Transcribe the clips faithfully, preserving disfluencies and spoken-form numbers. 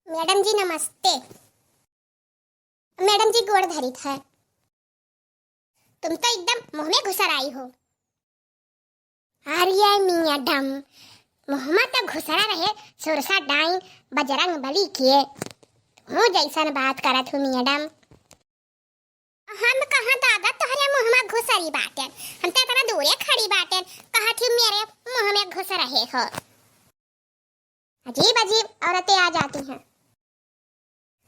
मैडम जी नमस्ते। मैडम जी गोड़ धरित है। तुम तो एकदम मुँह में घुसर आई हो। अरे मैडम, मुँह में तो घुसरा रहे सुरसा डाइन बजरंग बली के। हूँ जैसन बात करत हूँ मैडम। हम कहाँ दादा तोहरे मुँह में घुसरी बाटेन, हम तो इतना दूरे खड़ी बाटेन, कहत ही मेरे मुँह में घुस रहे हो। अजीब अजीब औरतें आ जाती हैं।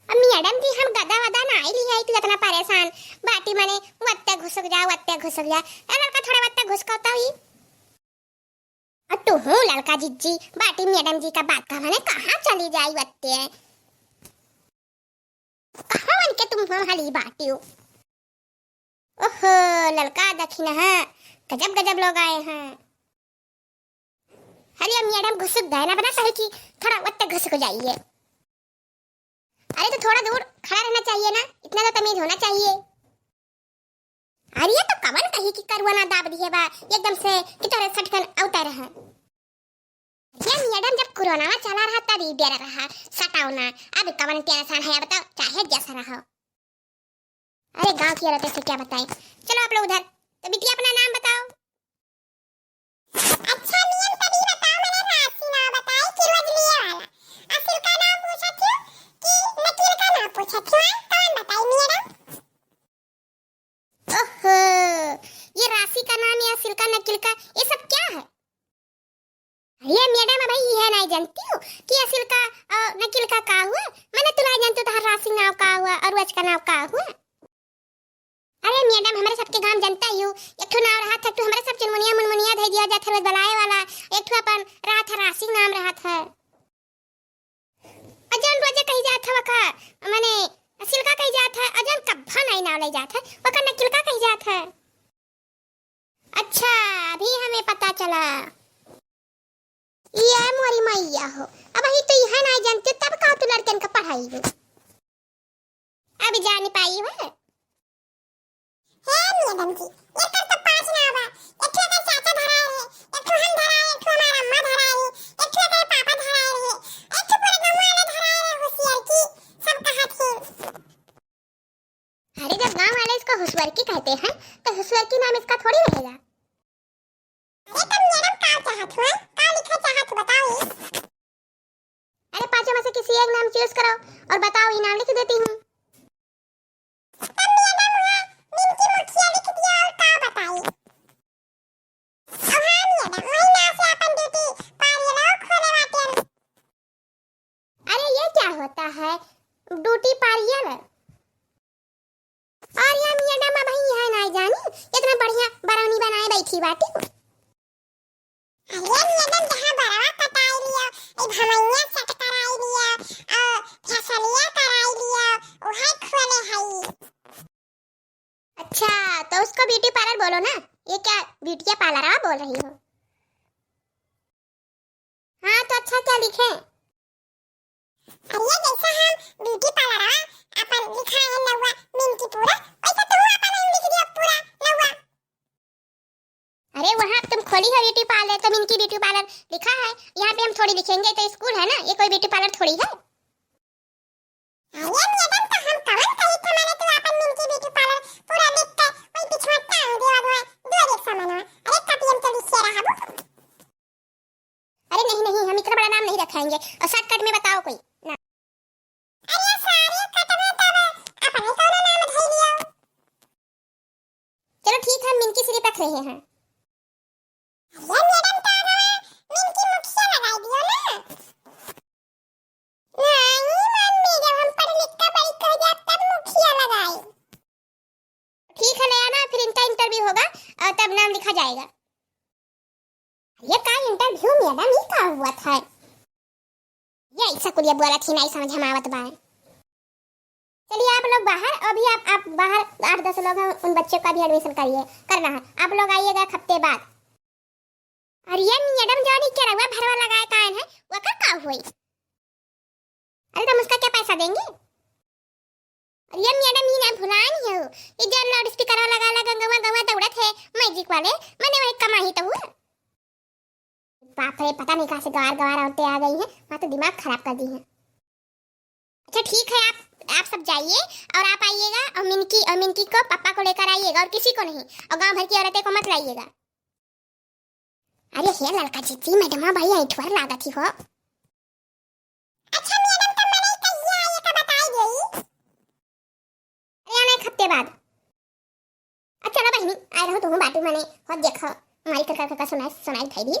अब मैडम जी हम गदा वदा ना आई लिया, तू इतना परेशान बाटी मने वत्ते घुसक जा, वत्ते घुसक जा। ए लड़का थोड़ा वत्ते घुसकता हुई। और तू हूँ लड़का जिज्जी बाटी मैडम जी का बात का मने कहाँ चली जाई वत्ते। कहाँ मन के तुम हम हली बाटी हो। ओहो, लड़का देखी ना, गजब गजब लोग आए हैं। अरे मैडम घुसुक गए ना बना कहे कि थोड़ा वत्ते घुसुक जाइए। अरे तो थोड़ा दूर खड़ा रहना चाहिए ना, इतना तो तमीज होना चाहिए। अरे ये तो कवन कही कि करुआ ना दाब दिए बा एकदम से कि तोरे सटकन अवतर है। ये मैडम जब कोरोना चला रहा तब ही डर रहा सताओ ना, अब कवन टेंशन है बताओ, चाहे जैसा रहो। अरे गाँव की औरतें से क्या बताएं, चलो आप लोग उधर। तो बिटिया अपना नाम बताओ। अच्छा नियम तभी बताओ, मैंने राशि ना बताई कि रोज लिए वाला। असिल का नाम पूछा थियो कि नकील का नाम पूछा थियो, कौन बताई मैडम? ओहो, ये राशि का नाम या असिल का नकील का, ये सब क्या है? अरे मैडम, अब ये नहीं जानती हो कि असिल का, अ, नकील का का हुआ? मैंने तो नहीं जानती तो हर राशि नाम का हुआ और रोज का नाम का हुआ? अरे मैडम, हमरे सबके गांव जनता ही हो, एक ठो नाम रहा था, एक ठो हमरे सब चुनमुनिया मुनमुनिया धई दिया जात है, रोज बलाए वाला, एक ठो अपन रहा था, राशि नाम रहा था। अजन रोजे कही जात है वका, मने असिल का कही जात है, अजन कब्बा नहीं नाम ले जात है, वका नकिल का कही जात है। अच्छा, अभी हमें पता चला। ये मोरी मैया हो, अब ही तो यह नहीं जानते, तब का तू लड़कन का पढ़ाई हो? अब जान पाई हो? हे मैडम जी, एकर तो पाँच नाव बा। एक ठो एकर चाचा धराए रहे, एक ठो हम धराए, एक ठो हमार अम्मा धराए रहे, एक ठो एकर पापा धराए रहे, एक ठो पूरे गाँव वाले धराए रहे, होशियार की सब कहा थे। अरे, जब गांव वाले इसको हुसुअरकी कहते हैं, तो हुसुअरकी नाम इसका थोड़ी रहेगा। अरे, तब मैडम का चाहत हुआ? का लिखा चाहत बताओ ये? अरे, पांचों में से किसी एक नाम choose करो और बताओ, ये नाम लिख देती हूँ। तब मैडम हुआ, मिनकी मुखिया लिख दिया और का बताई? अब हाँ मैडम, वही नाम से अपन beauty parlour खोले बाटे। अरे, ये क्या होता है, beauty parlour? और ये मैडम अब ही है ना जानी, इतना बढ़िया बरौनी बनाए बैठी बाटी। अरे मैडम, जहाँ बरवा कटाई लिया, ए भमैया set कराई लिया, और फैसलिया कराई लिया, उहे खोले हई। अच्छा, तो उसको beauty parlour बोलो ना, ये क्या beauty parlour बोल रही हो? हाँ, तो अच्छा क्या लिखें? अरे, जैसा हम beauty parlour अपन लिखा है नौवा मिनकी पूरा, वैसा तू अपन लिख दियो पूरा नौवा। अरे, वहाँ तुम खोली हो beauty parlour, तो मिनकी beauty parlour लिखा है। यहाँ पे हम थोड़ी लिखेंगे, तो school है ना, ये कोई beauty parlour थोड़ी है। अरे मैडम, तो हम कवन कही थे, माने तू अपन मिनकी beauty parlour पूरा लिख के वही पिछवा टांग देवा, दो एक सौ मनवा। अरे, कपियम तो लिखे रहबू। अरे नहीं, नहीं, हम इतना बड़ा नाम नहीं रखाएंगे। और shortcut में बताओ कोई ना। अरे सारे कट में तब अपने कौनो नाम धई लियो। चलो ठीक है, हम मिनकी सिरिफ रख रहे हैं। अरे मैडम, का नाम मिनकी मुखिया लगाई दियो ना। नहीं मम्मी, जब हम पढ़ लिख के बड़ी कर जाब तब मुखिया लगाई। ठीक है, ले आना, फिर इनका interview होगा और तब नाम लिखा जाएगा। ये का interview मैडम, ये का हुआ था? ये ऐसा कुलिया बोला थी, नहीं समझ में आवत बा। चलिए आप लोग बाहर, अभी आप, आप बाहर आठ दस लोग हैं, उन बच्चों का भी admission करिए, करना है। आप लोग आइएगा एक हफ्ते बाद। अरे ये मैडम, जो अभी केरवा भरवा लगाए कान है, वो का, का हुई? अरे, तुम उसका क्या पैसा देंगे? अरे ये मैडम, ये ना भुलान हो, ये जो loudspeaker वाला गाला गंगवा गंगवा दौड़त है, magic वाले, मने वही कमाही तो हुआ। बाप रे, पता नहीं कहाँ से गवार गवार औरतें आ गई हैं, वहाँ तो दिमाग खराब कर दी हैं। तो ठीक है, आप आप सब जाइए और आप आइएगा और मिनकी और मिनकी को पापा को लेकर आइएगा और किसी को नहीं, और गांव भर की औरतें को मत लाइएगा। अरे हे ललका जीजी, मैडमा बड़ी ऐंठवर लागत ही हो। अच्छा मैडम, तो मने कहिया आए का बताई देई? अरे आना एक हफ्ते बाद। अच्छा ना बहिनी, आए रहो तुम बाटू मने, हो देखो, मारी कर कर कर सुनाई सुनाई भाई भी।